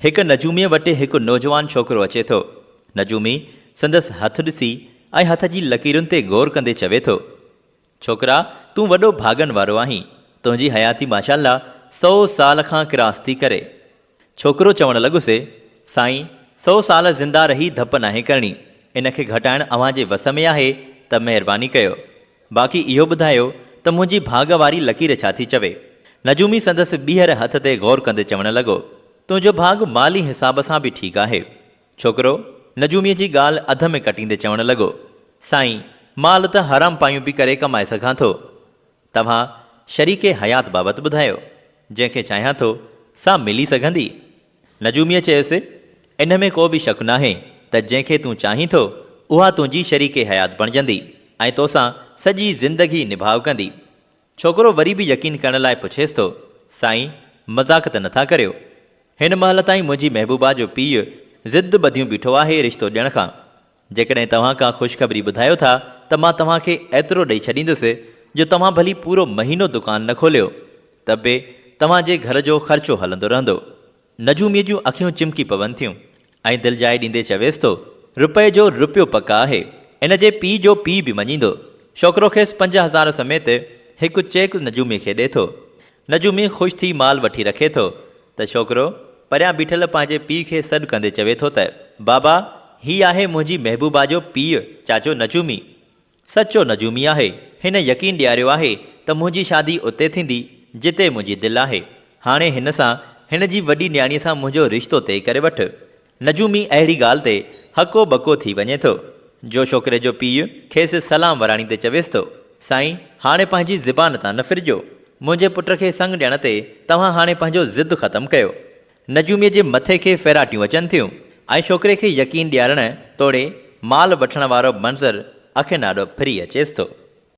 هڪ نجوميء وٽ هڪ نوجوان ڇوڪرو اچي ٿو. نجومي سندس هٿ ڏسي ۽ هٿ جي لڪيرن تي غور ڪندي چوي ٿو، ڇوڪرا تون وڏو ڀاڳن وارو آهين، تنهنجي حياتي ماشاءالله سئو سال کان ڪراس ٿي ڪري. ڇوڪرو چوڻ لڳس، سائين سئو سال زنده رهي ڌپ ناهي ڪرڻي، ان کي گهٽائڻ اوهان جي وس ۾ آهي ته مهرباني ڪيو. باقي اهو ٻڌايو ته منهنجي ڀاڳ واري لڪير ڇا ٿي چوي؟ نجومي سندس ٻيهر هٿ تي غور ڪندي چوڻ لڳو، تنهنجو ڀاڳ مالي حساب سان به ٺيڪ آهي. ڇوڪرو نجوميء جي ڳالهه اڌ ۾ ڪٽيندي چوڻ لڳو، سائين، مال ته حرام پايون به ڪري ڪمائي سگهان ٿو. توهان شريڪ حيات بابت ٻڌايو، جنهن کي چاهيان ٿو، سا ملي سگهندي؟ نجوميء چيس، ان ۾ ڪو به شڪ ناهي ته جنهن کي تون چاهين ٿو، اها تنهنجي شريڪ حيات بڻجندي ۽ توسان سڄي زندگي نڀاء ڪندي. ڇوڪرو وري به يقين ڪرڻ لاء پڇيس ٿو، سائين، مذاق ته نٿا ڪريو؟ هن مهل تائين منهنجي محبوبا جو پيء ضد ٻڌيون بيٺو آهي رشتو ڏيڻ کان. جيڪڏهن توهان ڪا خوشخبري ٻڌايو ٿا ته مان توهان کي ايترو ڏئي ڇڏيندس جو توهان ڀلي پورو مهينو دڪان نه کوليو ته به توهان جي گهر جو خرچو هلندو رهندو. نجوميء جون اکيون چمڪي پون ٿيون ۽ دلجاء ڏيندي چويس ٿو، رپئي جو رپيو پڪ آهي. ان جي پيء جو پيء به مڃيندو. ڇوڪرو کيس 5000 سميت هڪ چيڪ نجوميء کي ڏئي ٿو. نجومي خوش ٿي مال وٺي رکي ٿو ته ڇوڪرو پريان بيٺل پنهنجي پيء کي سڏ ڪندي چوي ٿو ته، بابا هي آهي منهنجي محبوبا جو پيء چاچو نجومي. سچو نجومي آهي. هن يقين ڏياريو آهي ته منهنجي شادي اتي ٿيندي جتي منهنجي دل آهي. هاڻي هن سان هن جي وڏي نياڻيء سان منهنجو رشتو طئي ڪري وٺ. نجومي اهڙي ڳالهه تي هڪو ٻڪو ٿي وڃي ٿو، جو ڇوڪري جو پيء کيس سلام وراڻيندي چويس ٿو، سائين، هاڻي پنهنجي زبان تان نه ڦرجو. منهنجي پٽ کي سڱ ڏيڻ تي توهان هاڻي پنهنجو ضد ختم ڪيو. نجوميء جي مٿي کي ڦيراٽيون اچن ٿيون ۽ ڇوڪري کي يقين ڏيارڻ توڙي مال وٺڻ وارو منظر اکين آڏو ڦري اچيس ٿو.